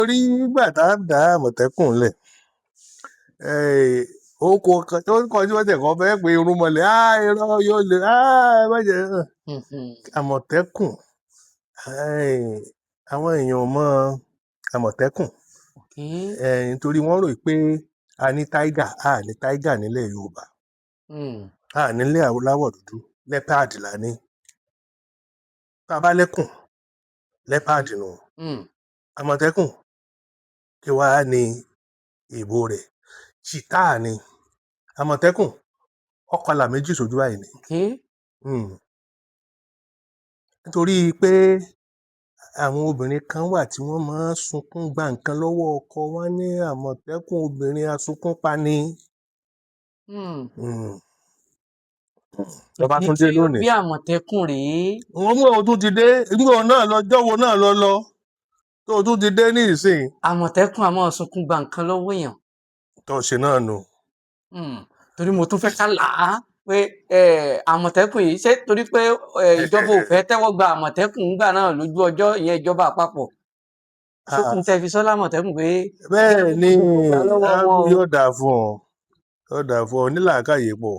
Torí nígbà tá a dá Àmọ̀tẹ́kùn lẹ̀, ó kọ kan tó kọ tí wọ́n tẹ̀ kọ́ fẹ́ pé irúnmọlẹ̀, á irọ́ yóò lè, á ẹ má jẹ́ Àmọ̀tẹ́kùn. Àwọn èèyàn ò mọ Àmọ̀tẹ́kùn nítorí wọ́n rò pé a ní tiger. A ní tiger nílẹ̀ Yorùbá. A nílẹ̀ aláwọ̀ dúdú, leopard la ní. Tá a bá lẹ́kùn, leopard nù. Àmọ̀tẹ́kùn kí wàá ní ìbò rẹ̀, cheetah ni Àmọ̀tẹ́kùn. Ọkọlà méjì sójú báyìí ni. Nítorí pé àwọn obìnrin kan wà tí wọ́n máa ń sunkún gba nǹkan lọ́wọ́ ọkọ wọn ní Àmọ̀tẹ́kùn, obìnrin asunkún pa ni. Lọba Ìdí tún dé tí ó lónìí. bí Àmọ̀tẹ́kùn rèé. Wọ́n mú òun tún ti dé nígbà náà lọ́jọ́ wo náà lọ lọ tó o tún ti dé ní ìsìn. Àmọ̀tẹ́kùn a máa sunkún gba nǹkan lọ́wọ́ èèyàn. Tó ṣe náà nù. Torí mo tún fẹ́ ká là á pé Àmọ̀tẹ́kùn yìí, ṣé torí pé ìjọba ò fẹ́ tẹ́wọ́ gba Àmọ̀tẹ́kùn ńgbà náà lójú ọjọ́, ìyẹn ìjọba àpapọ̀, sókun tẹ́ fi sọ́ lámọ̀tẹ́kùn pé Bẹ́ẹ̀ ni. gbà lọ́wọ́ wọn o. Yóò dáa fún ọ, yóò dáa fún ọ, onílàákàyè pọ̀.